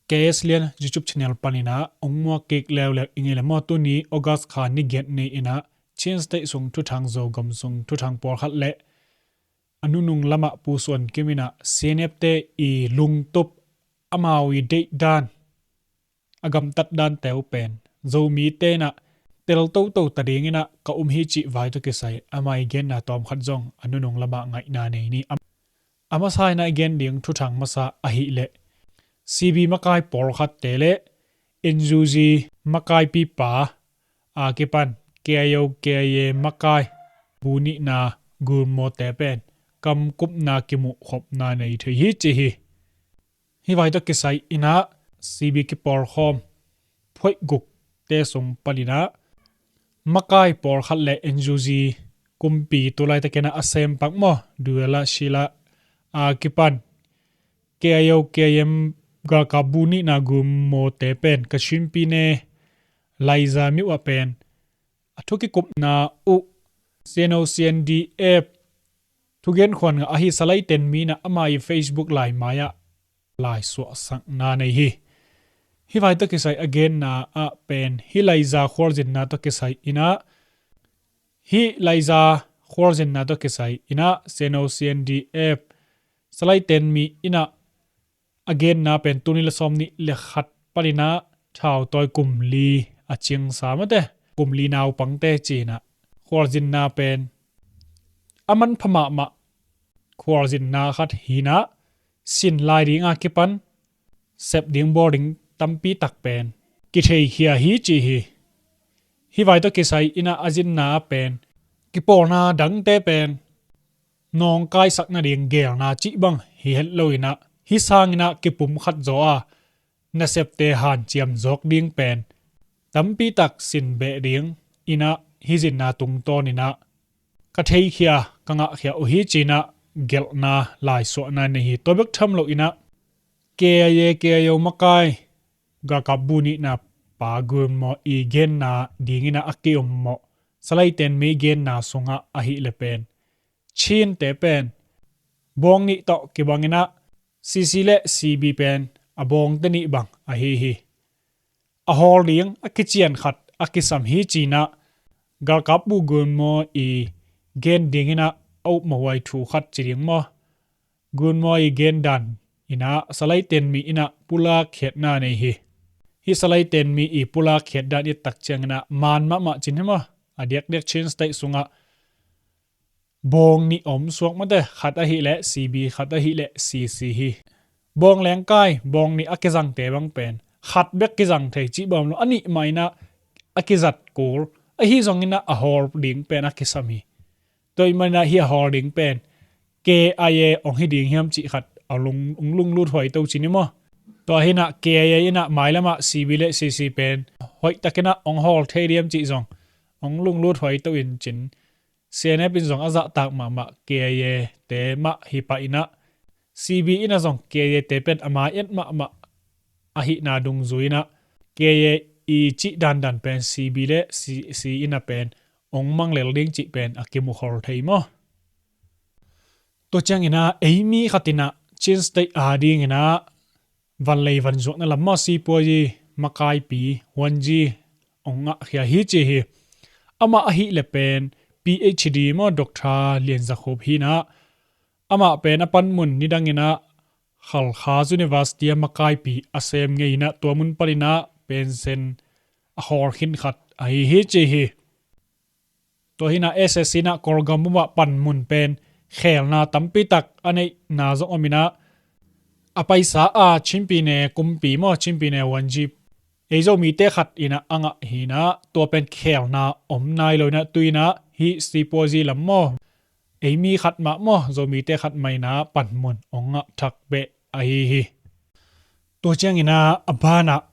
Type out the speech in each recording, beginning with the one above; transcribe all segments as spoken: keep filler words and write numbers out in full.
K S Lian YouTube channel panin ah hong muak kik leuleu i ngei le maw. Tuni August kha ni giat ni-in ah Chin State sung thuthang, Zogam sung thuthang pawlkhat le a nunung lamah Pu Suan Kim in ah C N F te i lungtup, amau i deihdan, a gamtat dante uh pen Zomite in ah tel toto ta dingin ah ka um hi cih vai tawh kisai ama i genna tawmkhat zong a nunung lamah ngaihna nei ni. A, a masa in ah i gen ding thuthang masa ahih leh C B makai pawlkhatte le N U G makaipipa a kipan K I O K I A makai bu nihna gulmawte pen kamkupna kimuhkhopna nei thei hi ci hi. Hih vai tawh kisai in ah C B kipawlkhawm phuaih gukte sung panin ah makai pawlkhat le N U G kumpi tu laitakin ah a sem pak maw, Duela Shila a kipan K I O K I M galkap bu nihna gulmawte pen Kachin Pyine Laiza myo ah pen a thu kikupna uh C N O C N D F thugen khuan ngah ahi Salai Tenmi in ah ama i Facebook laimai ah laisuahsakna nei hi. Hih vai tawh kisai a genna ah pen hih Laiza khualzinna tawh kisai in ah, hih Laiza khualzinna tawh kisai in ah C N O C N D F Salai Tenmi in ah a genna pen tuni le sawm nih le khat panin ah thautawi kum li a cingsa mate, kum li naupangte ci-in ah khualzinna pen a manpha mahmah khualzinna khat hi-in ah sin lai ding a kipan sep ding bawl ding tampi tak pen kitheikhia hi ci hi. Hih vai tawh kisai in ah a zinna ah pen kipawlna dangte pen nawngkaisak nading geelna cih bang hi het lo-in ah hih sangin ah kipumkhat zaw a nasepte hanciam zawk ding pen tampi tak sin beh dingin ah hih zinna tungtawnin ah ka theikhia, ka ngahkhia uh hi ci-in ah gelhna laisuahna nei hi. Tua bek tham loin ah K I A K I O makai galkap bu nihna pa gulmaw i genna dingin ah a kiummawh Salai Tenmi genna sungah ahih leh pen Chinte pen bawng nih tawh kibangin ah C C le C B pen a bawngte nih bang ahi hi. A hawl ding a kician khat a kisam hi ci-in ah galkap bu gulmaw i gen dingin ah a upmawh huai thu khat ci ding maw. Gulmaw i gen dan in ah Salai Tenmi in ah pulak khiatna nei hi. Hih Salai Tenmi i pulak khiat dan i et tak ciangin ah maan mahmah ci-in hi maw. A diakdiak Chin State sungah bawng nih a om suak mate, khat ahih leh C B, khat ahih leh C C hi. Bawng lengkai, bawng nih a kizangte bang pen khat bek kizang thei cih bang lo, a nih mah in ah a kizat kul, ahi zongin ah a hawl ding pen a kisam hi. Tua ahih manin ah hih a hawl ding pen K I A hong hi ding hiam cih khat a lung, hong lunglut huai to ci-in hi maw. Tua hi-in ah K I A in ah mailam ah C B le C C pen hoihtakin ah hong hawl thei diam cih zong hong lunglut huai to in cin, C N F in zong a zahtak mahmah K I A te mah hi pah in ah, C B in ah zong K I A te pen a mai et mahmah ahihna dungzui in ah K I A i cih dandan pen C B le C C in ah pen hong mang lel ding cih pen a kimukhol thei maw. Tua ciangin ah ei mi khat in ah Chin State a dingin ah vanlei vanzuakna lam maw, sipuazi makaipi Huanzi hong ngahkhia hi ci hi. Amah ahih leh pen P H D maw, Doctor Lian Za Khup hi-in ah, amah pen a panmun nidangin ah Khalkha University ah makaipi a sem ngei in ah tua mun panin ah pension a hawl khin khat ahi hi ci hi. Tua hi-in ah S S C in ah Kawlgam bup ah panmun pen kheelna tampi tak a neihna zong om in ah, a paisa a Chin Pyine kumpi maw, Chin Pyine Huanzi, ei Zomite khat in ah a ngah hi-in ah, tua pen kheelna om nai lo-in ah tu-in ah hih sipuazi lam maw, ei mi khat mah maw, Zomite khat mah in ah panmun hong ngah thak beh ahi hi. Tua ciangin ah a banah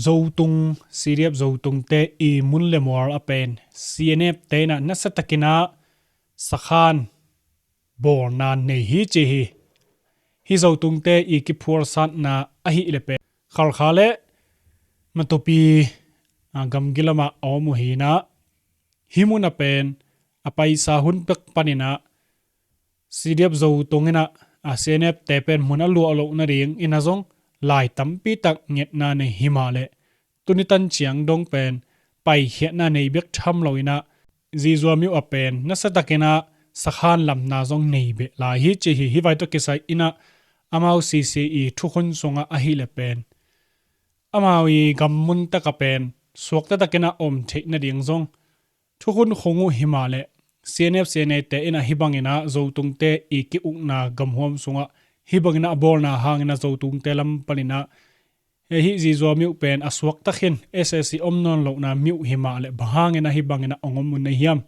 Zotung, C D F Zotungte i mun le mual a pen C N F te in ah nasiatakin ah sakhan bawlna nei hi ci hi. Hih Zotungte i kiphualsatna ahih leh pen Khalkha le Matupi, a, gamgi lamah a om uh hi-in ah, hih mun ah pen a paisa hun pek panin ah C D F Zotung in ah, a, C N F te pen mun a luah loh nadingin ah zong lai tampi tak ngetna nei hi mah leh, tuni tan ciang dong pen paikhiatna nei bek tham lo inah, Zizua miuh a pen nasa takinah sakhan lamna zong nei beh lai hi ci hi. Hih vai tawh kisai inah amau C C i thukhun sungah ahih leh pen amau i gammun tak a pen suakta takinah om theih nading zong thukhun khung uh hi mah leh, C N F C N A te inah hih banginah Zotungte i ki-ukna gamhuam sungah hih banginah a bawlna hanginah Zotungte lam paninah, hei, hih Zizua miuh pen a suakta khin, S A C om nawn lohna miuh hi mah leh, bang hanginah hih banginah ong om uh na hiam,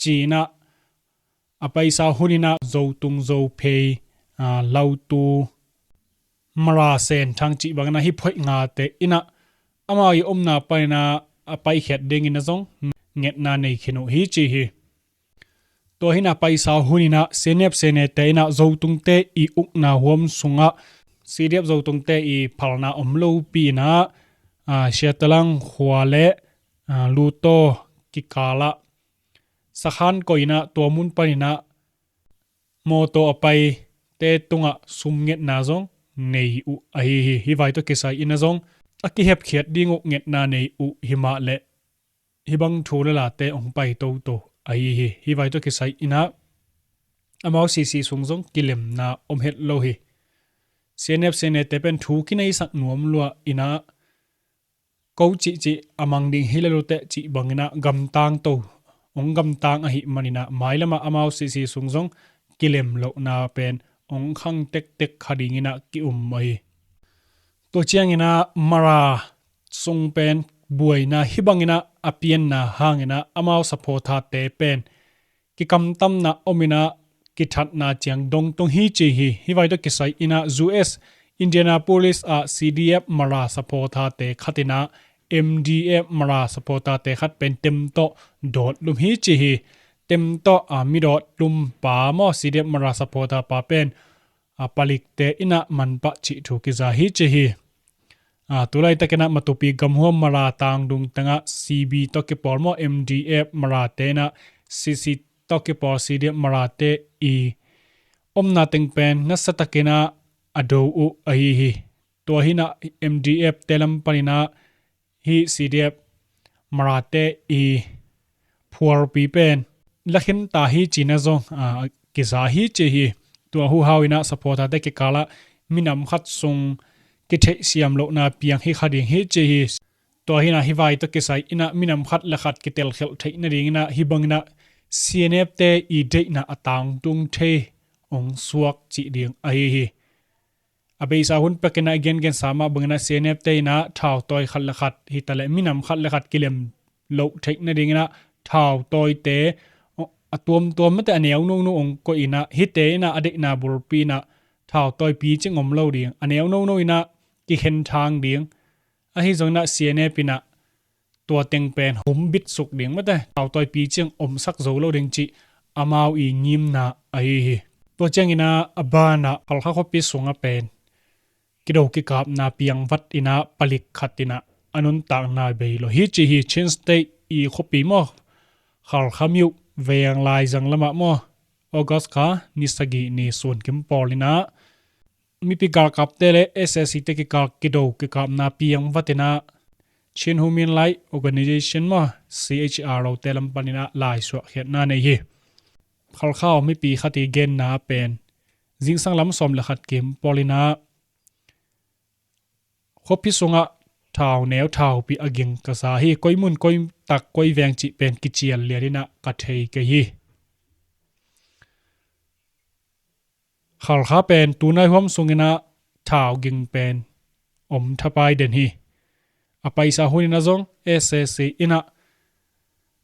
ci-inah a paisa huninah Zotung, Zophei, aa, Lautu, Mara, Senthang cih banginah hih phoih ngate inah amau i omna paninah a paikhiat dinginah zong ngetna nei khin uh hi ci hi. Tua hinah paisa huninah C N F C N A te inah Zotungte i ukna huam sungah C D F Zotungte i phalna om lopi inah, aa, Siatalang khua le, aa, Luto kikalah sakhan koih inah tua mun paninah mawtaw a paite tungah sum ngetna zong nei uh ahi hi. Hih vai tawh kisai inah zong a kihepkhiat ding uh ngetna nei uh hi mah leh, hih bang thu le late ong pai toto ahi hi. Hih vai tawh kisai inah amau C C sung zong kilemna om het lo hi. C N F C N A te pen thu kineisak nuam lua inah ko cihcih a mang ding hi le luteh cih banginah gamtang to, ong gamtang ahih maninah mailamah amau C C sung zong kilem lohna pen ong khang tektek kha dinginah ki-um ahi. Tua cianginah Mara sung pen buaina hih banginah a pianna hanginah amau saphawthate pen kikamtamna ominah kithatna ciang dong tung hi ci hi. Hih vai tawh kisai inah U S Indianapolis ah C D F Mara saphawthate khatinah M D F Mara saphawthate khat pen tem tawh dawt lum hi ci hi. Tem tawh a midawt lum pa maw, C D F Mara saphawtha pa pen a palikte inah manpah cih thu kiza hi ci hi. A, tulaitakinah Matupi gamhuam Mara tangdung tengah C B tawh kipawl maw, M D F Mara tenah C C tawh kipawl C D F Mara te i omna teng pen nasa takinah a do uh ahi hi. Tua hinah M D F te lam paninah hih C D F Mara te i phuarpi pen lakhin ta hi cina zong, a, kiza hi ci hi. Tua huhau inah saphawthate kikalah minam khat sung kitheihsiam lohna piang hi kha ding hi ci hi. Tua hinah hih vai tawh kisai inah minam khat le khat kitelkhelh theih nadinginah hih banginah C N F te i deihna a tangtung thei ong suak cih ding ahi hi. A beisa hun pekinah i gengensa mah banginah C N F te inah thautawi khat le khat hitaleh minam khat le khat kilem loh theih nadinginah thautawite a tuamtuam mate a neu nono ong koih inah hihte inah a deihna bulpi inah thautawi picing om lo ding, a neu nono inah kikhen thang ding. Ahi zonginah C N F inah tua teng pen humbit suk ding mate, thautawi picing omsak zo lo ding cih amau i ngimna ahi hi. Tua cianginah a banah Khalkha khuapi sungah pen kido kikapna piangvat inah palik khat inah a nuntakna bei lo hi ci hi. Chin State i khuapi maw, Khalkha miuh veng laizang lamah maw, August kha ni sagih ni sun kim pawl inah mipi galkapte le S A C te kikal kido kikapna piangvat inah Chin Human Rights Organization maw, C H R O te lam paninah laisuahkhiatna nei hi. Khalkha mipi khat i genna pen zingsang lam sawm le khat kim pawl inah khuapi sungah thauneu thaupi a ging ka za hi. Koi mun, koi tak, koi veng cih pen kicial lian inah ka thei kei hi. Khalkha pen tunai huam sunginah thau ging pen om thapai den hi. A paisa huninah zong S A C inah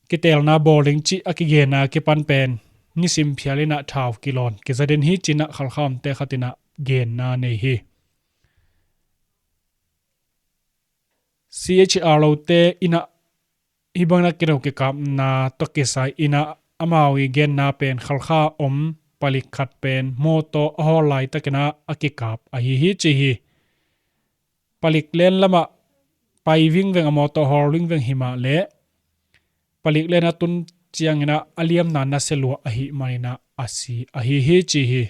kitelna bawl ding cih a kigenna kipan pen nisim phial inah thau kilawn kiza den hi cinah Khalkha omte khat inah genna nei hi. C H R O te inah hih banginah kido kikapna tawh kisai inah amau i genna pen Khalkha om palik khat pen mawtaw a hawl laitakinah a kikap ahi hi ci hi. Palik len lamah pai vingveng, a mawtaw hawl vingveng hi mah leh palik len a tun cianginah a liamna nasia lua ahih maninah a si ahi hi ci hi.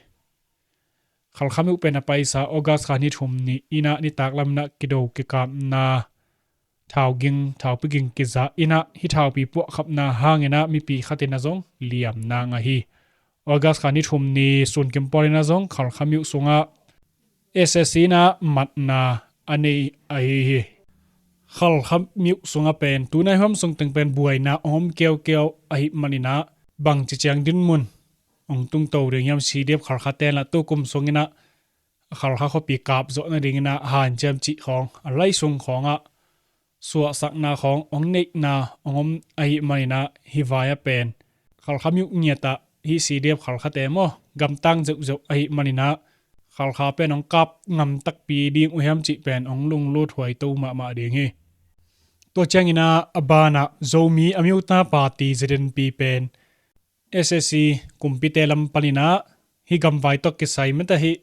Khalkha miuh pen a paisa August kha ni thum ni in ah nitak lam in ah kido kikapna thauging, thaupi ging kiza in ah hih thaupi puahkhapna hangin ah mipi khat in ah zong liamna ngah hi. August kha ni thum ni sunkim pawl in ah zong Khalkha miuh sungah S S C in ah matna a nei ahi hi. Khalkha miuh sungah pen tunai huam sung teng pen buaina a om keukeu ahih manin ah bangci ciang dinmun hong tungto ding hiam, C D F Khalkha ten lah tukum sungin ah Khalkha khuapi kap zawh nadingin ah hanciam cih khawng, a lai sung khawngah suahsakna khawng hong neihna hong om ahih manin ah hih vai ah pen Khalkha miuh ngiat ah hih C D F Khalkha te maw gamtang zeuhzeuh ahih manin ah Khalkha pen hong kap ngam takpi ding uh hiam cih pen hong lunglut huai to mahmah ding hi. Tua ciangin ah a banah Zomi Amyotha Party, Z M P pen S S C kumpite lam panin ah hih gamvai tawh kisai mete hih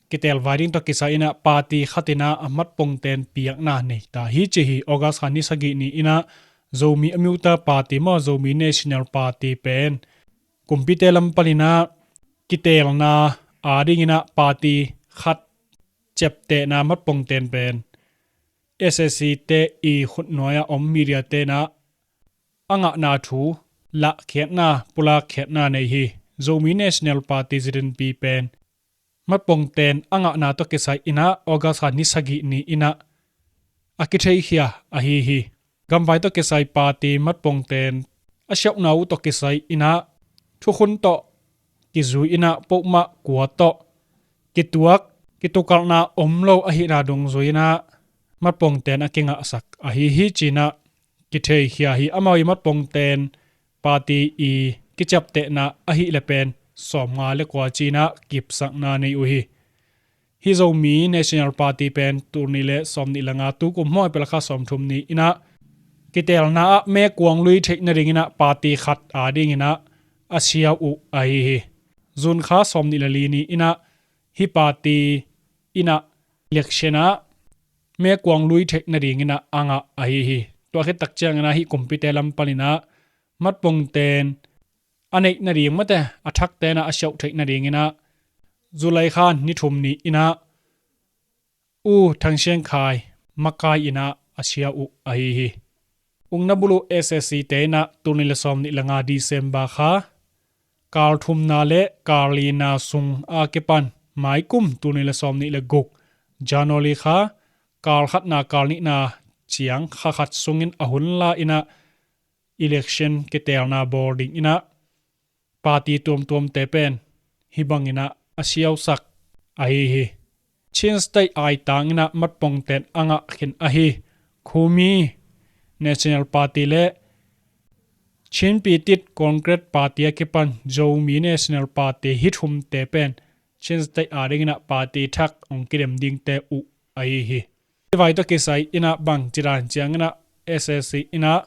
kitelvai ding tawh kisai in ah party khat in ah a matpongten piakna nei ta hi ci hi. August kha ni sagih ni in ah Zomi Amyotha Party maw, Zomi National Party pen kumpite lam panin ah kitelna adingin ah party khat ciaptehna matpongten pen S S C te i khutnuai ah om media ten ah a ngahna thu lahkhiatna, pulakkhiatna nei hi. Zomi National Party, Z M P pen matpongten a ngahna tawh kisai in ah August kha ni sagih ni in ah a kitheikhia ahi hi. Gamvai tawh kisai party matpongten a siauhna uh tawh kisai in ah thukhun tawh kizui in ah pohmah kua tawh kituak, kitukalhna om lo ahihna dungzui in ah matpongten a kingahsak ahi hi ci in ah kitheikhia hi. Amau i matpongten party i kiciaptehna ahih leh pen sawmnga le kua ci in ah kipsakna nei uh hi. Hih Zomi National Party pen tul nih le sawmnih le nga, tukum maw, April kha sawmthum ni in ah kitelna ah mekuang lui theih nadingin ah party khat adingin ah a siau uh ahi hi. June kha sawmnih le li ni in ah hih party in ah election ah mekuang lui theih nadingin ah a ngah ahi hi. Tua khit tak ciangin ah hih kumpite lam panin ah matpongten a neih nading mate, a thakte in ah a siauh theih nadingin ah July kha ni thum ni in ah U Thang Sian Khai makai in ah a siau uh ahi hi. Ukna buluh S S C te in ah tul nih le sawmnih le nga December kha kal thumna le kal lina sung a kipan maikum tul nih le sawmnih le guk January kha kal khatna kal nihna ciang kha khat sungin a hun la in ah election kitelna bawl dingin ah party tuamtuamte pen hih bangin ah a siausak ahi hi. Chin State aitang in ah matpongten a ngah khin ahi Khumi National Party le Chin Pyitthut Congress Party a kipan Zomi National Party, hih thumte pen Chin State adingin ah party thak hong kidem dingte uh ahi hi. Hih vai tawh kisai in ah bangci dan ciangin ah S S C in ah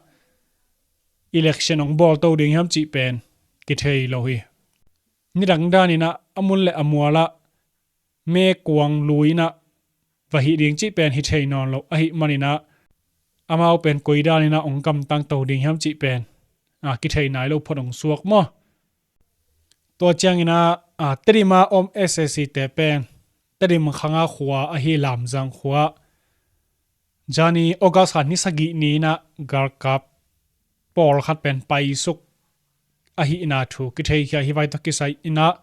election hong bawl to ding hiam cih pen kithei lo hi. Nidang danin ah a mun le a mual ah mekuang lui in ah va hih ding cih pen hi thei nawn lo ahih manin ah amau pen koi danin ah hong gamtang to ding hiam cih pen a kithei nai lo phot hong suak maw. Tua ciangin ah, a, Tedim a om S S C te pen Tedim khang a khua ahi Lamzang khua zani August kha ni sagih ni in ah galkap pawlkhat pen paisuk ahihna thu kitheikhia hi. Vai tawh kisai in ah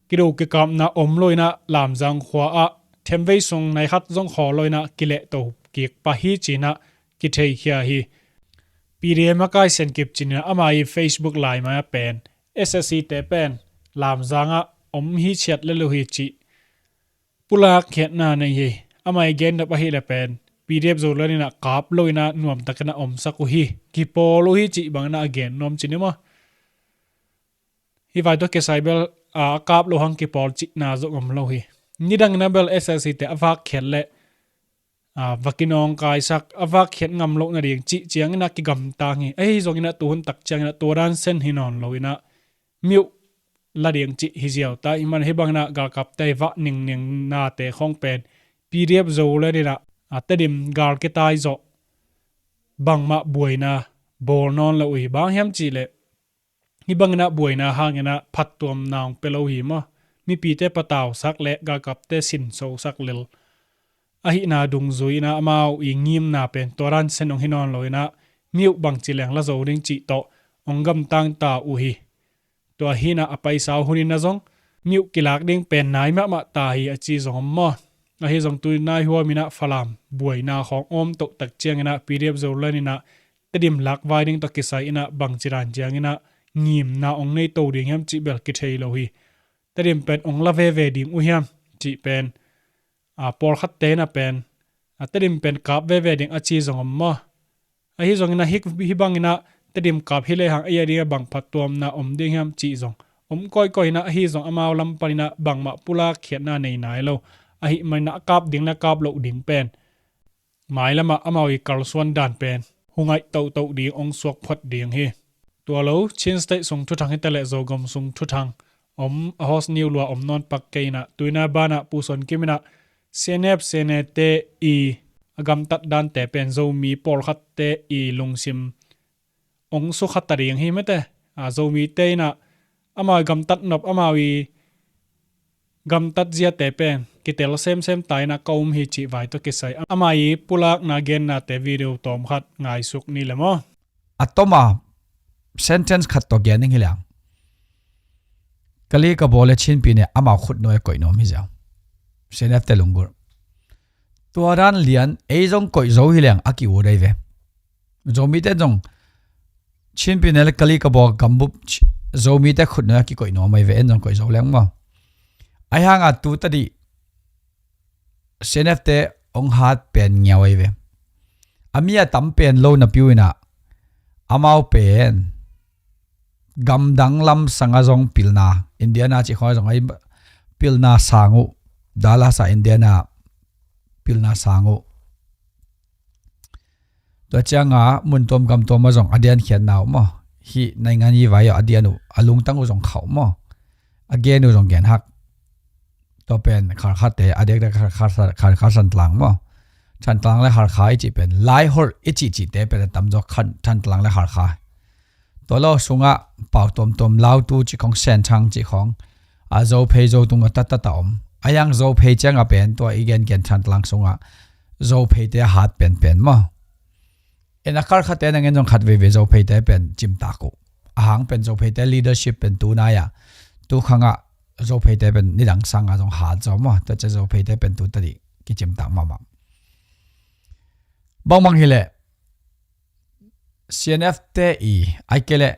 kido kikapna om lo in ah Lamzang khua ah themvei sung nai khat zong khawl lo in ah kilehto kik pah hi ci in ah kitheikhia hi. P D M a kai Sian Kip Cin in ah ama i Facebook laimai ah pen S S C te pen Lamzang ah om hi ciat le lo hi cih pulak khiatna nei hi. Ama i gen nop ahih leh pen P D F Zoland in ah kap lo in ah nuamtak in ah omsak uh hi, kipawl uh hi cih bang in ah a gen nuam ci ni maw. Hih vai tawh kisai bel a kap lo hang kipawl cihna zong om lo hi. Nidang in ah bel S S C te a vak khiat leh a, va kinawngkaisak, a vak khiat ngam loh nading cih ciangin ah kigamtang hi. Ahi zongin ah tuhun tak ciangin ah tua dan sen hi nawn lo in ah miuh la ding cih hi ziau ta. Hih man hih bangin ah galkapte i vah ningning nate khawng pen P D F Zoland in ah, a, Tedim gal kitai zawh bangmah buaina bawl nawn lo uh hi. Bang hiam cih leh hih bangin ah buaina hangin ah phattuamna hong pia lo hi maw. mipite patausak le galkapte sinsosak lel ahihna dungzui inah amau i ngimna pen tua dan sen hong hi nawn lo inah mi uh bangci leng la zo ding cih tawh hong gamtang ta uh hi. Tua hinah a paisa uh hunin a zong mi uh kilak ding pen nai mahmah ta hi a ci zong om maw? Ahi zong tu nai huam inah Falam buaina khawng om toh tak ciang inah P D F Zoland inah Tedim lak vai ding tawh kisai inah bangci dan ciang inah ngimna hong nei to ding hiam cih bel kithei lo hi. Tedim pen hong la veve ding uh hiam cih pen a pawlkhatte inah pen a Tedim pen kap veve ding a ci zong om maw? Ahi zong inah hi, hi bang inah Tedim kap hi lehang ei a ding a bang phattuamna om ding hiam cih zong om kawikawi inah ahi zong amau lam pan inah bangmah pulak khiatna nei nai lo. Ahi man inah a kap ding le kap loh ding pen mailamah amau i kalsuan dan pen hungaih tohtoh ding hong suak phot ding hi. Tua lo Chin State sung thuthang hi ta leh Zogam sung thuthang om a host niu lua om nawn pak kei inah tuina banah puson kim inah C N F C N A te i a gamtat dante pen Zomi pawlkhatte i lungsim hong sukha ta ding hi mete. A Zomite inah amau i gamtat nop amau i gamtat ziate pen kitel semsem ta inah ka um hi cih vai tawh kisai amau i pulakna gennate video tawmkhat ngaisuk ni le maw? A toma sentence khat tawh gen ding hi leng Kali Kabaw le Chin Pyine amau khutnuai koih nuam hi ziau. C N F te lunggulh tua dan lian ei zong koih zo hi leng a ki-ut ahi ve. Zomite zong Chin Pyine le Kali Kabaw gambup Zomite khutnuai a kikoih nuam ahi ve en zong koih zo leng maw? Ahi hanga tu tadih C N F te hong hat pen ngiau ahi ve. A mi a tam pen lo napi uh inah amau pen gamdang lam sanga zong pilna Indiana cih khawng a zong ahi pilna sang uh Dallas a Indiana pilna sang uh. Tua cianga mun tuam gam tuam a zong a dian khiatna uh maw? Hih naingan yi vai uh a dian uh a lungtang uh zong khauh maw? A gen uh zong gen hak. Tua pen kharkhate a diakdiak kharkha Thantlang maw? Thantlang le kharkha i cih pen Laiholh i cih cihte pen a tamzaw Thantlang le kharkha. Tua lo sungah pau tuamtuam lautu cih khawng Senthang cih khawng a Zophei Zotung a tatat a om. A yang Zophei ciangah pen tua i gengen Thantlang sungah Zopheite a hat penpen maw? En a kharkhate nangin zong khat veivei Zopheite pen cimtak uh. A hang pen Zopheite leadership pen tunai-ah tukhangah Zopheite pen nidang sangah zong hat zaw maw? Tua cia Zopheite pen tu tadih kicimtak mahmah. Bangbang hileh C N F te i ai kei leh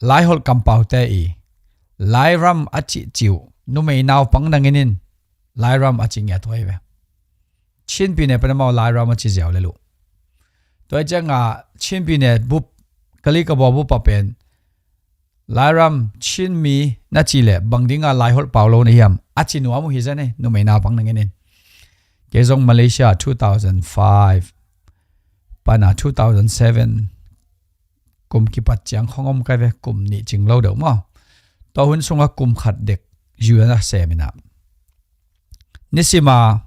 Laiholh kampaute i Lairam a cihciu numei naupang nangin in Lairam a ci ngiat huai ve. Chin Pyine pen amau Lairam a ci ziau le luh. Tua cianga Chin Pyine bup Kali Kabaw bup a pen Lairam Chin mi na cih leh bang dinga Laiholh pau lo na hiam a ci nuam uh hi zen e numei naupang nangin in. Kei zong Malaysia two thousand five pana two thousand seven kum kipat ciang khong om kai ve kum nih cing lo deuh maw? Tua hun sungah kum khat dek U N a sem inah nisima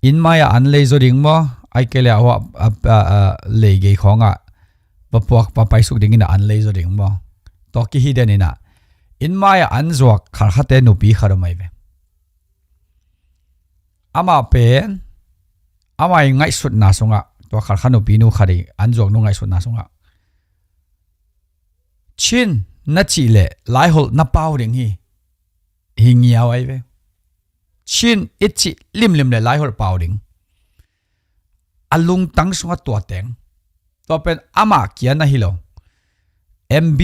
inn mai-ah an lei zaw ding maw? Ai kei leh a huah a, a, a, lei gei khawngah va puak va paisuk dingin ah an lei zaw ding maw? Tua kihi den inah inn mai-ah an zuak kharkhate nupi khat om ai ve. Amah pen amah i ngaihsutna sungah tua kharkha nupi nu khat i an zuak nu ngaihsutna sungah Chin na cih leh Laiholh na pau ding hi. Hi ngiau ai ve. Chin i cih limlim le Laiholh pau ding. A lungtang sungah tua teng. Tua pen amah kia na hi lo. M B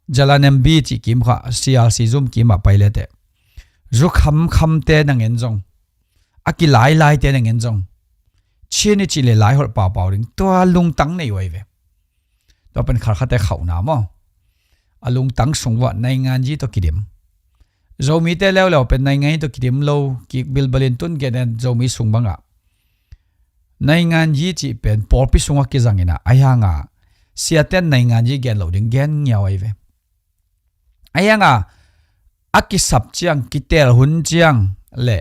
Jalan M B cih kim kha C R C zum kimah pai leteh zu khamkhamte nangin zong a kilailaite nangin zong Chin i cih le Laiholh paupau ding tua lungtang nei uh ai ve. Tua pen kharkhate khauhna maw? A lungtang sung vuah naingan yi tawh kidim. Zomite leuleu pen naingan yi tawh kidim lo kik bilbalin tun genen Zomi sung bangah naingan yi cih pen pawlpi sungah kizang inah ai hanga siaten naingan yi gen loh ding gen ngiau ai ve. Ai hanga a kisap ciang kitel hun ciang le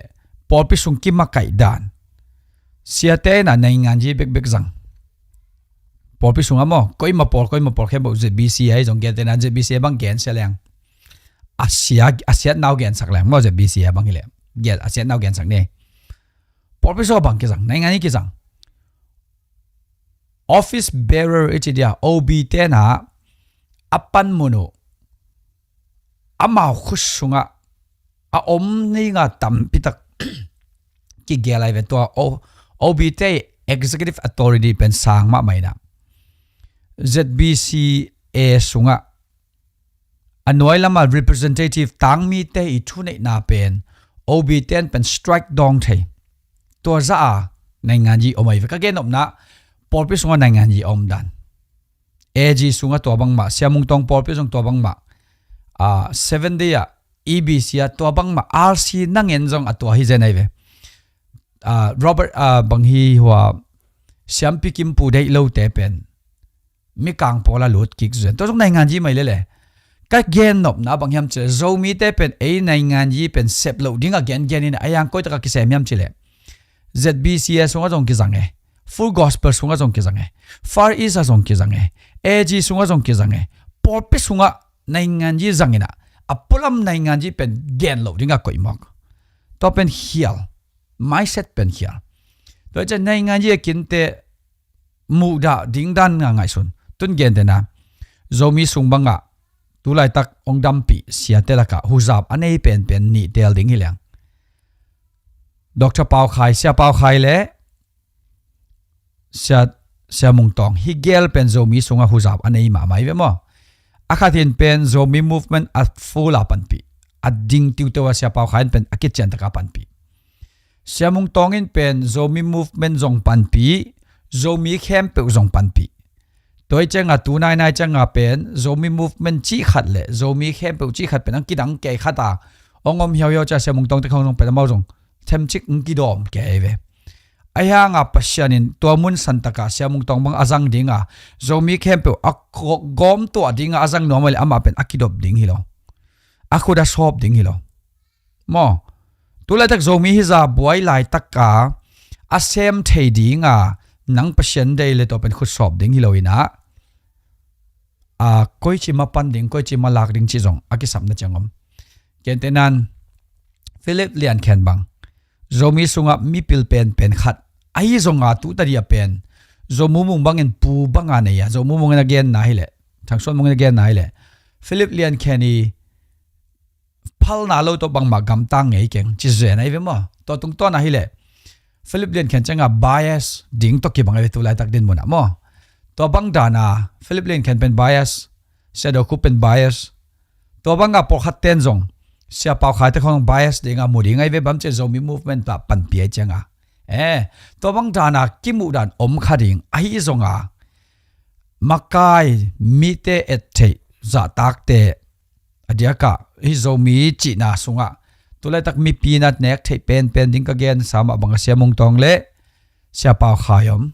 pawlpi sung kimakaih dan siate inah naingan yi bekbek zang. Pawlpi sungah maw koima pawl koima pawl khempeuh Z B C ai zong gentena Z B C bang gen sia leng a sia, a siatnau gensak leng maw, Z B C A bang hileh. Gen, a siatnau gensak ni. Pawlpi sung a bang kizang, naingan i kizang. Office bearer i ci dia, O B te na a panmun uh amau khut sungah a om ninga tampitak kigel ai ve tua. O, O B te executive authority pen sang mahmah ina. Z B C A sungah a nuai lama representative tangmite i thuneihna pen O B ten pen strike dawng thei. Tua za a naingan yi om ai ve. Ka gen omna pawlpi sungah naingan yi om dan. A G sungah tua bangmah, Sia Mung Tawng pawlpi sung tua bangmah, ah, Seven Day ah, E B C ah tua bangmah, R C nangin zong a tua hi zen ai ve. Ah, Robert, ah, bang hi hua, Siampi Kim Pu deih lote pen mikang pawl a lut kik zen. Tua zong naingan yi mai lele. Ka gen nopna bang hiam cile, Zomite pen ei naingan yi pen sep loh ding a gen gen in a yang koi taka kisem hiam cile. Z B C A sungah zong kizang e. Full Gospel sungah zong kizang e. Far East ah zong kizang e. A G sungah zong kizang e. Pawlpi sungah naingan yi zang ina, a pulam naingan yi pen gen loh ding a koih mawk. Tua pen hial. Mindset pen hial. Tua cian naingan yi a kinte muhdah ding dan nga ngaihsun. Tun gen tena, Zomi sung bangah tulaitak ong dampih siate lakah huzap a nei penpen nih tel ding hi leng. Doctor Pau Khai, Sia Pau Khai le Sia, Sia Mung Tawng, hi gel pen Zomi sungah huzap a nei mahmah hi ve maw? A khat in pen Zomi movement a full a panpih, a ding tiuteu a Sia Pau Khai in pen a kician taka panpih. Sia Mung Tawng in pen Zomi movement zong panpih, Zomi khempeuh zong panpih. Tua hi cianga tu nainai cianga pen Zomi movement cih khat le Zomi khempeuh cih khat pen ang kidang kei khat a ong om hiauhiau cia Sia Mung Tawng te khong zong pen amau zong themcik ang kidawm kei ve. Ahi hanga Pasian in tua mun santakah Sia Mung Tawng bang a zang dinga, Zomi khempeuh a gawm tuah dinga a zang nuam le amah pen a kidop ding hi lo. A khut a sawp ding hi lo. Maw? Tulaitak Zomi hiza buai laitaka a sem thei dinga nang Pasian dei le tua pen khut sawp ding hi lo ina, a, koici ma pan ding, koici ma lak ding ci zong a kisapna ciang om. Kente nan Philip Lian Khen bang Zomi sungah mipil penpen khat ahi zonga tu tadia pen Zomu mung bangin pu banga nei a, Zomu mungin a genna hileh, Thangsuan mungin a genna hileh, Philip Lian Khen i phalna lo tawh bangmah gamtang ngei keng ci zen ahi ve maw? Tua tungtawn ahileh Philip Lian Khen cianga bias ding tawh kibang ahi ve tulaitak din munah maw? Tua bang dana Philip Lian Khen pen bias, Sia Do Khup pen bias. Tua banga pawlkhat ten zong Sia Pau Khai te khong bias dinga mu ding ahi ve bam cia Zomi movement tah panpih ahi cianga. Eh, tua bang dana kimuh dan om kha ding ahi zonga makai mite et theih zahtakte a diakah hi Zomi cihna sungah tulaitak mipi na nek theih penpen ding ka gen sama banga Sia Mung Tawng le Sia Pau Khai om.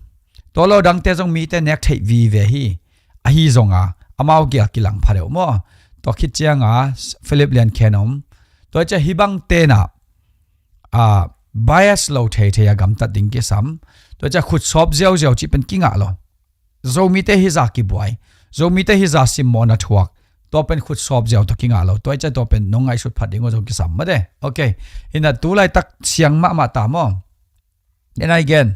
Tua lo dangte zong mite nek theih vive hi. Ahi zonga amau gel kilang pha deuh maw? Tua khit cianga Philip Lian Khen om. Tua cia hi bang tena, a, bias lo thei thei a gamtat ding kisam. Tua cia khut sawp ziauziau cih pen kingah lo. Zomite hiza kibuai, Zomite hiza simmawhna thuak, tua pen khut sawp ziau tawh kingah lo. Tua i cian tua pen nong ngaihsut phat ding uh zong kisam mate. Ok. Hina tulaitak siang mahmah ta maw? Then again,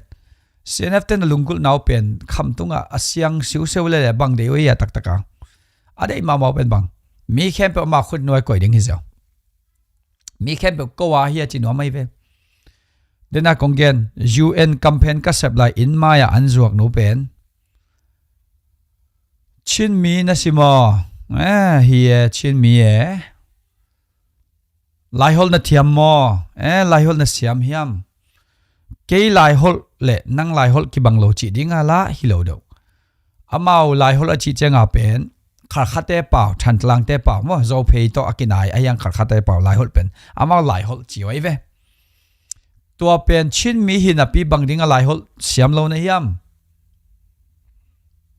C N F ten a lunggulh nau pen khamtungah a siang siuseu lele bang dei uh ia taktakah a deih mahmah uh pen bang mi khempeuh amah khut nuai koih ding hi ziau. Mi khempeuh ko a hi a ci nuam ahi ve. Dena kong gen U N campaign ka sep lai inn mai-ah an zuak nu pen Chin mi na si maw? Eh, hi e, Chin mi e. Laiholh na thiam maw? Eh, Laiholh na siam hiam? Kei Laiholh le nang Laiholh kibang lo cih dinga lah hi lo deuh. Amau Laiholh a cih cianga pen Kharkhate pau, Thantlangte pau maw, Zophei tawh a kinai a hiang Kharkhate pau Laiholh pen amau Laiholh ci uh ahi ve. Tua pen Chin mi hi napi bang dinga Laiholh siam lo na hiam?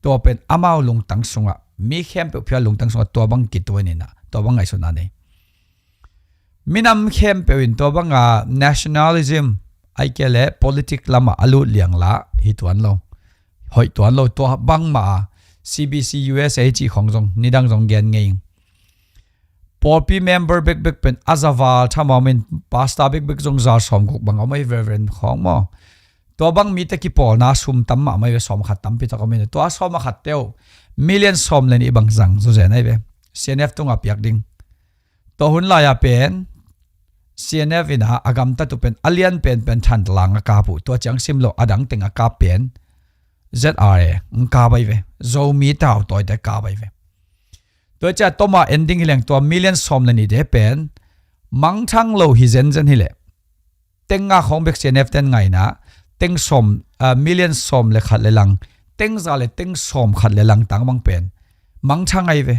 Tua pen amau lungtang sungah, mi khempeuh phia lungtang sungah tua bang kituan ina, tua bang ngaihsutna nei. Minam khempeuh in tua banga nationalism aike le politic lamah a lut liang lah hi tuan lo. Hoih tuan lo, tua bangmah a C B C U S A cih khong zong nidang zong gen ngei ing. Pawlpi member bekbek pen a za val thamau min, pastor bekbek zong za sawm guk bang om ai, Reverend khawng maw. Tua bang mite kipawlna sum tam mahmah ai ve, sawm khat tampi tak om in. Tua sawm a khat teu million sawm le nih bang zang zuzen ai ve. C N F tungah piak ding. Tua hun lai-a pen C N F in a, a gamtat uh pen a lian penpen Thantlang a kap uh, tua ciang sim lo a dang teng a kap pen Z R A ang kap ai ve. Zomi tau tawite kap ai ve. Tua ciah toma ending hi leng tua million sawm le nihte pen mangthang lo hi zenzen hi leh, teng nga khawng bek C N F ten ngaina, teng sawm, ah, million sawm le khat le lang, teng za le teng sawm khat le lang tang bang pen mangthang ai ve.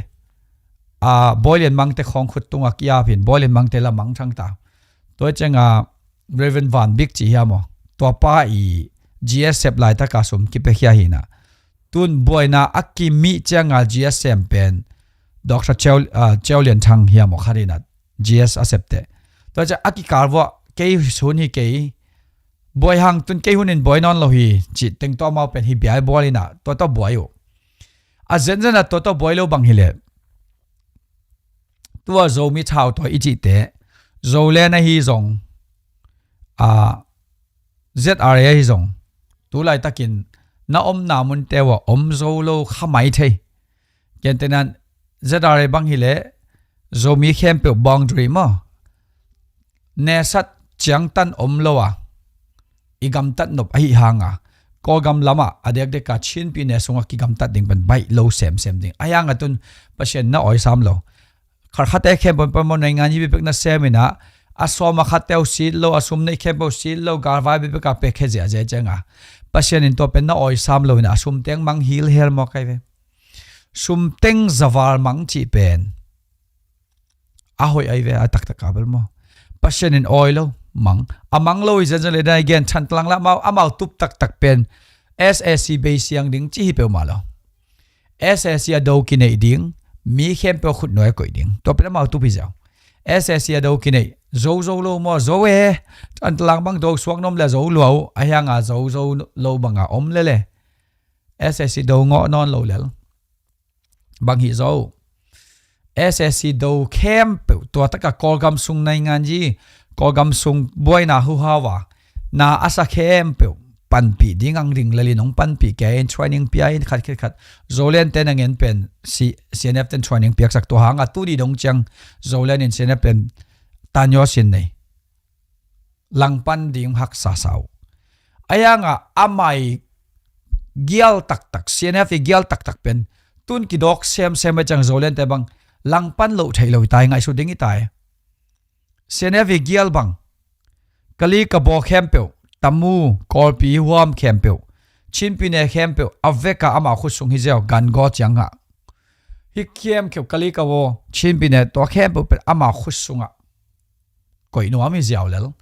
Ah, Bawi Lian Mangte khawng khut tungah kiap hin, Bawi Lian Mangte la mangthang ta. Tua ciangah Reverend Van Bik ci hiam aw, tua pa i G S sep laitaka sum kipekhia hi na. Tun buaina a kimih cianga G S sem pen Doctor Ceu, ah, Ceu Lian Thang hiam aw khat hi na, G S a septe. Tua ciah a kikal vuah kei hun hi kei, buai hang tun kei hun in buai nawn lo hi, cih teng tawh amau pen hi biai bual hi na, tua tawh buai uh. A zenzen a tua tawh buai lo bang hi leh, tua Zomi thau tua i cihte, Zoland ahi zong, a, Z R A ahi zong, tu laitakin na omna munte uh a om zo lo kha mai thei. Gentehna Z R A bang hi leh, Zomi khempeuh boundary maw, nesat ciangtan om lo a, i gamtat nop ahi hanga, Kawlgam lamah a dekdeka Chinpi ne sungah kigamtat ding pen baih lo semsem ding. Ahi hanga tun Pasian na awisam lo. Kharkhate khempeuh pamawh naingan hi bibek na sem in a, a sawm a khatte uh sit lo, a sum neih khempeuh sit lo, galvai bibek a pek khe ziahziah cianga, Pasian in tua pen na awisam lo in a, a sum teng mang hilhel mawk ai ve. Sum teng zaval mang cih pen a hoih ai ve, a taktak a bel maw. Pasian in awi lo, mang. A mang lo i zenzen le dan i gen Thantlang la amau, amau tup taktak pen S A C bei siang ding ci hi peuhmah lo. S A C a do kineih ding, mi khempeuh khutnuai a koih ding. Tua pen amau tup hi ziau. S A C a do kineih, zo zo lo maw, zo e. Thantlang bang do suak nuam le zo lua uh, ahi hanga zo zo lo banga om lele. S A C do ngawh nawn lo lel. Bang hi zo. S A C do khempeuh, tua taka Kawlgam sung naingan hi, Kawlgam sung buaina huhau a, na a sa khempeuh panpih ding ang ding lelin hong panpih kei in, training pia in khat khit khat. Zoland ten a ngen pen C-, C N F ten training piaksak tua hanga tuni dong ciang Zoland in C N F pen tanyo sin nei. Langpan ding haksa sa uh. Ahi hanga amai gial taktak, C N F i gial taktak pen tun kidawk semsem a ciang Zoland te bang langpan loh theih lo i tai, ngaihsut ding i tai. C N F i gial bang, Kali Kabaw khempeuh, Tamu, Kawlpi, Huam khempeuh, Chinpi ne khempeuh a veka ama khut sung hi ziau, gan gaw ciang ngah. Hi khempeuh Kali Kabaw, Chinpi ne tua khempeuh pen ama khut sungah koih nuam hi ziau lel.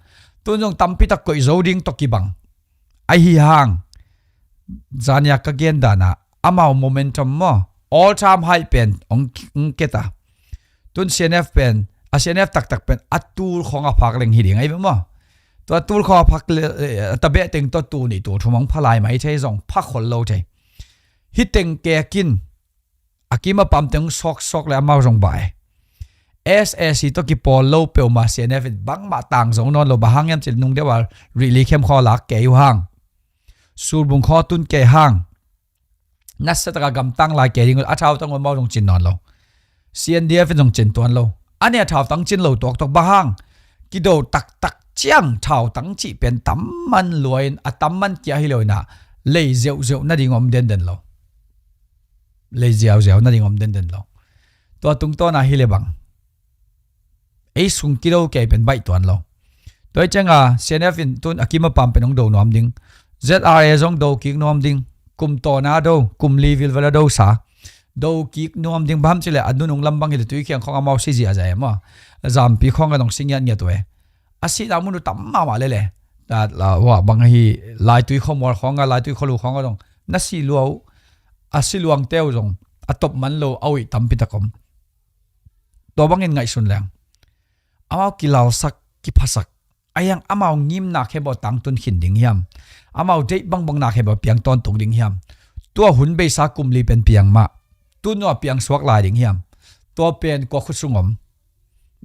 Tun zong tampi tak koih zo ding tawh kibang. Ahi hang, zania ka gen dana, amau momentum maw, all time high pen hong, hong keta. Tun C N F pen, a C N F taktak pen a tul khawng a phak leng hi ding ahi ve maw. Tua tul khawng a phak le, eh, a tabeh teng tawh tul nih tul thum hong pha lai mai thei zong pha khol lo thei. Hi teng kekin a kim a pam teng sawksawk le amau zong bai. S A C tawh kipawl lo peuhmah C N F in bangmah tang zo nawn lo, bang hang hiam cih leh nung deuh a Rihli khem khaw lak kei uh hang, Surbung khaw tun kei hang, nasia taka gamtang lai kei ding uh, a thautang uh amau zong cin nawn lo. C N D F in zong cin tuan lo. A nih a thautang cin lo tuaktuak, bang hang, kido taktak ciang thautang cih pen tamman luain, a tamman kia hi lo in a, lei ziauziau nading om denden lo. Lei ziauziau nading om denden lo. Tua tungtawn a hi le bang, ei sung kido kei pen baih tuan lo. Tua hi cianga C N F in tun a kim a pam pen hong do nuam ding. Z R A zong do kik nuam ding. Kum tawna do, kum li vilvel a do sa. Do kik nuam ding, bang hang hiam cih leh a nunung lam bang hi leh tuikhiang khawng amau si ziahziah e maw. Zampi khawng a dong si ngiatngiat uh e. A sihna mun uh tam mahmah lele. Tua la, wa, bang hi, Laitui khuamual khawng a, Laitui khualu khawng a dong na si lua uh. A si luangte uh zong a top man lo a uih tampi tak om. Tua bangin ngaihsun leng, amau kilalsak, kiphasak, a hiang amau ngimna khempeuh tangtun khin ding hiam? Amau deih bangbangna khempeuh piang tawntung ding hiam? Tua hun beisa kum li pen piang mah. Tun uh a piang suak lai ding hiam? Tua pen kua khut sung om?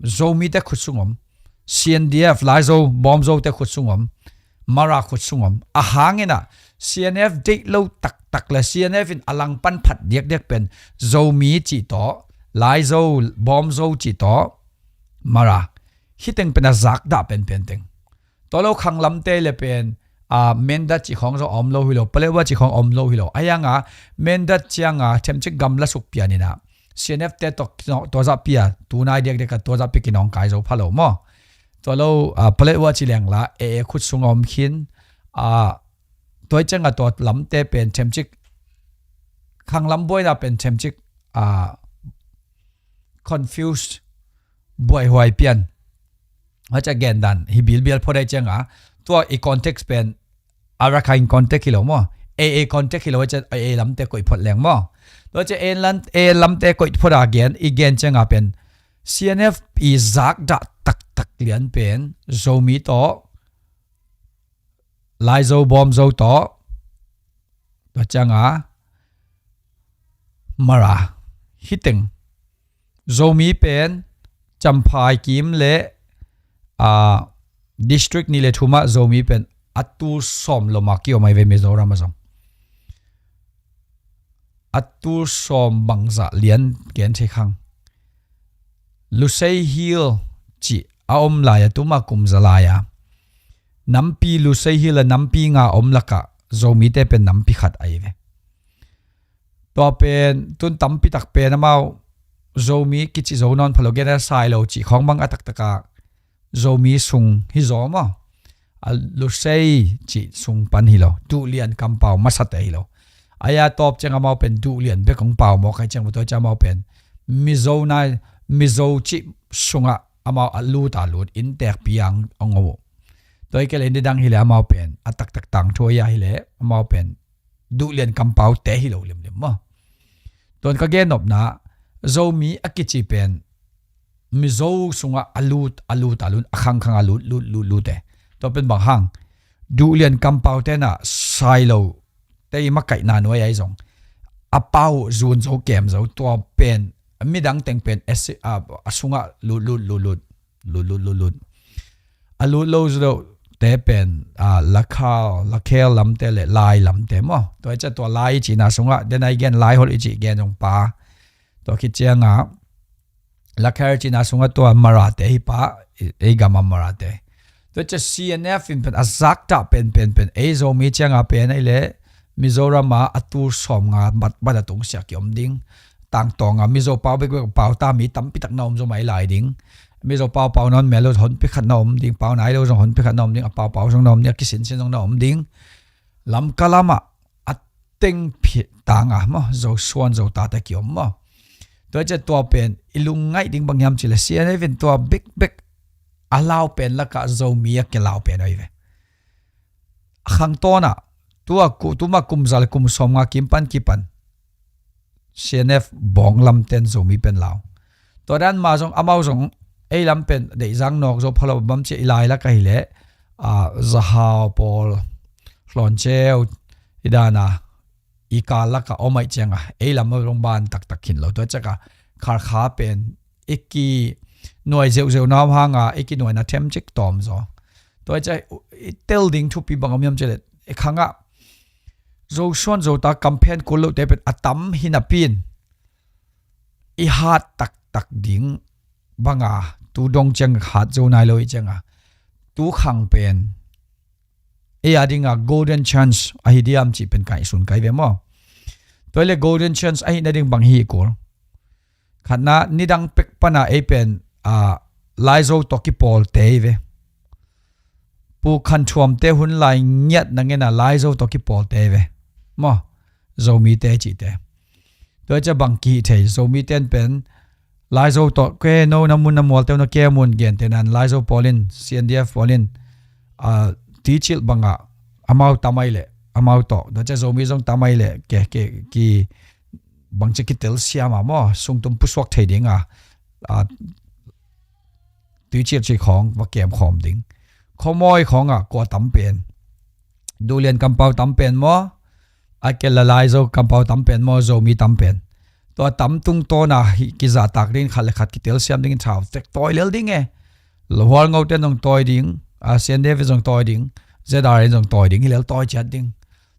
Zomite khut sung om, C N D F, Laizo, Bawmzote khut sung om, Mara khut sung om. A hang in ah C N F deih lo taktak le C N F in a langpan phat diakdiak pen Zomi cih tawh, Laizo, Bawmzo cih tawh, Mara. Hih teng pen a zakdah penpen teng. Tua lo khanglamte le pen, a, Mindat cih khawng zong a om lo hi lo, Paletwa cih khawng a om lo hi lo. A hiang a, Mindat ciang a themcik gamla suk pian in ah, C N F te tawh, tua zah pia, tunai diakdiak a tua zah pia kinawngkai zo pha lo maw. Tua lo, a, Paletwa ci leng la, A A khut sung a om khin, a, tua ciang a tua lamte pen themcik, khanglam buaina pen themcik, a, confused, buaihuai pian. Huacia gendan hi bilbial phot ai ciang a, tua i context pen Arakan context hi lo maw, A A context hi lo, huacia A A lamte koih phot leng maw. Tua cia A A lam-, A A lamte koih phot a gen, i gen ciang a pen C N F i zakdah taktak lian pen Zomi tawh, Laizo, Bawmzo tawh, tua ciang a Mara. Hih teng Zomi pen Champhai kim le, a, district nih le thum ah Zomi pen a tul sawm lo mah ki om ai ve, Mizoram ah zong. A tul sawm bangzah lian gen thei khang. Lusei Hill cih a om lai a, tuma kum za lai a, nampi Lusei Hill a nampi nga om lakah Zomite pen nampi khat ai ve. Tua pen tun tampi tak pen amau Zomi kici zo nawn pha lo, gen a Sailo cih khawng bang a taktak a Zomi sung hi zaw maw. A Lusei cih sung pan hi lo, Duhlian kampau masate hi lo. A ya tawp ciang amau pen Duhlian bek hong pau mawk ai ciang, tua ciang amau pen Mizo nai, Mizo cih sungah amau a lut a lut, innteekpi ang ong uh. Tua hi kei le nidang hi le amau pen a taktak tangthu a ya hi le amau pen Duhlian kampaute hi lo limlim maw. Tuan ka gen nopna, Zomi a kici pen Mizo sungah a lut, a lut, a lut, a khangkhang a lut, lut, lut, lut e. Tua pen bang hang, Duhlian kampaute na Sailo te i makaihna nuai ai zong a pau zun zo kem zo, tua pen midang teng pen a si-, a, a sungah lut, lut, lut, lut, lut, lut, lut, lut. A lut lo zu lo te pen, a, Lakhal, Lakhel lamte le Lai lamte maw. Tua i ca tua Lai cina sungah, den ai gen Lai hol i ci gen zong pa. Tua khit ciangah Lakhel cina sungah tua Marate hi pa, ei, ei gama Marate. Tua ca C N F in pen a zakta pen, pen, pen ei Zomi ciangah pen ai le Mizoram ah a tul sawm nga bat, bat a tung siak i om ding. Tangtawng a Mizo pau bekbek pau ta mi tampi tak na om zo mai lai ding. Mizo pau pau nawn mel lo honpi khat na om ding, pau nai lo zong honpi khat na om ding, a pau pau zong na om ding, a kisinsin zong na om ding. Lamka lamah a teng phi tang a maw, Zo suan Zo tate ki om maw. Tua i ca tua pen i lungngaih ding bang hiam ci le C N F in tua bekbek a lau pen lakah Zomi a kilau pen ahi ve. A khangtawn ah, tua ku, tuma kum za le kum sawm nga kim pan kipan C N F bawng lamten Zomi pen lau. Tua dan ma zong, amau zong ei lam pen deihzang nawk zo pha lo, bang ci i lai lak ahi le, a, Zahau pawl, Hlawnceu, i dan a, i kal lak a om ai ciang a, ei lam zong ban taktak khin lo. Tua ciang a, Kharkha pen i ki nuai zeuhzeuh na om hang a, i ki nuai na themcik tawm zaw. Tua i ca i tel ding thupi bang om hiam ci le, i khang ah Zo suan Zo ta kam phen kul lo te pen a tam hi napi in, i hat taktak ding bang a, tu dong ciang hat zo nai lo i ciang a, tu khang pen ei a ding a golden chance ahi diam ci pen kai sun kai ve maw. Tua i le golden chance ahi na ding bang hi kul. Khatna, nidang pek pana ei pen, a, Laizo tawh kipawlte hi ve. Pu Khan Thuam te hun lai ngiat na ngen a Laizo tawh kipawlte hi ve maw. Zomite cihte. Tua i ca bang kihi thei, Zomi ten pen Laizo tawh ke no na mun na mual teu na ke mun gen te nan Laizo pawl in, C N D F pawl in, a, ti cilh bang a amau tam ai le, amau tawh. Tua i ca Zomi zong tam ai le, ke, ke, ki, bang ci kitel siam a maw, sungtum pusuak thei ding a, a, tuiciat ci khawng va kem khawm ding. Khawmawi khawng ah kua tam pen, Duhlian kampau tam pen maw, a ke la Laizo kampau tam pen maw, Zomi tam pen. Tua tam tungtawna hi kizahtak dingin khat le khat kitelsiam dingin thau tek tawi lel ding e. Hualngo ten zong tawi ding, a, C N D F in zong tawi ding, Z R A in zong tawi ding, hi lel tawi ciat ding.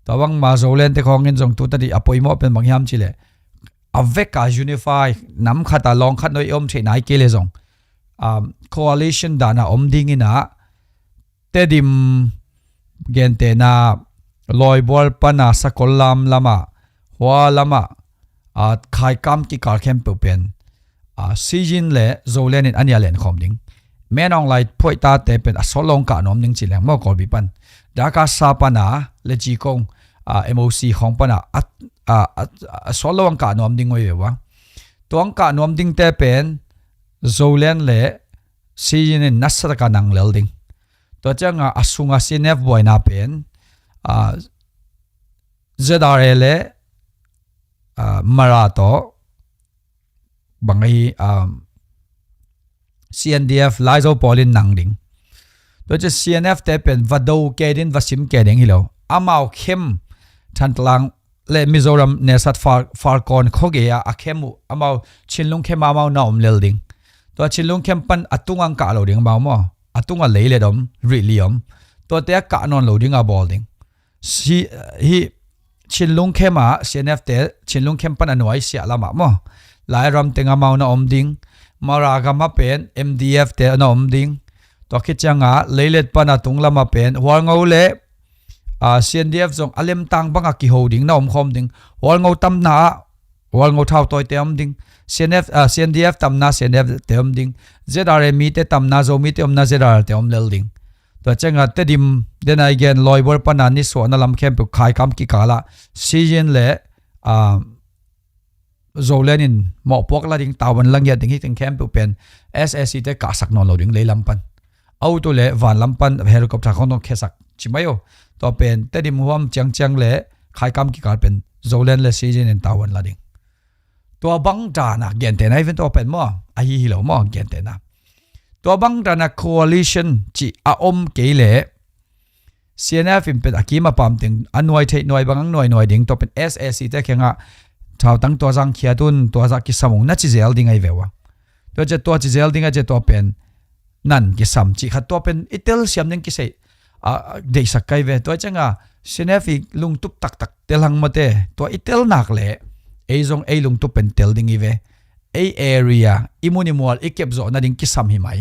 Tua bangma Zoland te khawngin zong tuta dih a poimawh pen bang hiam cileh, a veka unify, nam khata lawng khat noi om theih nai kei le zong, um, coalition dana om dingin ah, Tedim gentehna Lawibual pana Sakol lam lama, Hua lama, a, Khaikam kikal khempeuh pen, a, Siyin le Zoland in a nia len khawm ding. Menawng lai phuaitate pen a sawt lo hong kah nuam ding ci leng maw Kawlpi pan. Dakasa pana le Cikong, a, M O C khawng pana a, a, a, a sawt lo hong kah nuam ding oi ve ua. Tua hong kah nuam dingte pen Zoland le Siyin in nasataka nang lel ding. Tua cianga a sunga C N F buaina pen, a, Z R A le, a, Mara tawh bang ahi, a, C N D F Laizo pawlin nang ding. Tua cia C N F te pen va do kei ding, va sim kei ding hi lo. Amau khem Thantlang le Mizoram nesat Fal-, Falkawn khuagei a a khem uh, amau Chinlung khem a amau na om lel ding. Tua Chinlung khem pan a tunga hong kah lo ding amau maw. A tunga leilet om, rihli om. Tuate a kah nawn lo ding a bawl ding. Si, hi Chinlung khem a C N F te, Chinlung khem pan a nuai siah lamah maw. Lairam teng amau na om ding. Mara gam a pen M D F te na om ding. Tua khit cianga leilet pana tung lama pen Hualngo le, a, C N D F zong a lemtang banga kiho ding na om khawm ding. Hualngo tamna ah Hualngo thau tawite om ding. C N F, a, C N D F tamna C N F te om ding. Z R A mite tamna Zomite omna Z R A te om lel ding. Tua cianga Tedim dena i gen Lawibual pana nisuahna lam khempeuh Khaikam kikala Siyin le, a, Zoland in mawhpuak la ding, tauban la ngiat ding hi teng khempeuh pen S A C te kahsak nawn lo ding leilam pan. Auto le vanlam pan helicopter khawng dong khesak ci mai o. Tua pen Tedim huam ciangciang le Khaikam kikal pen Zoland le Siyin in tauban la ding. Tua bang dana gentehna hi ven tua pen maw. Ahi hi lo maw gentehna. Tua bang dana coalition ci a om kei le C N F in pen a kim a pam teng a nuai theih nuai bang ang nuai nuai ding tua pen S A C te khengah thautang tua zang khiat un tua zah kisam ung na ci zel ding ahi ve ua. Tua cia tua ci zel ding a cia tua pen nan kisam cih khat tua pen i telsiam ding kisei, a, deihsak kai ve. Tua cianga C N F i lungtup taktak tel hang mate tua i tel nak le ei zong ei lungtup pen tel ding i ve. Ei area i mun i mual i kep zawh nading kisam hi mai.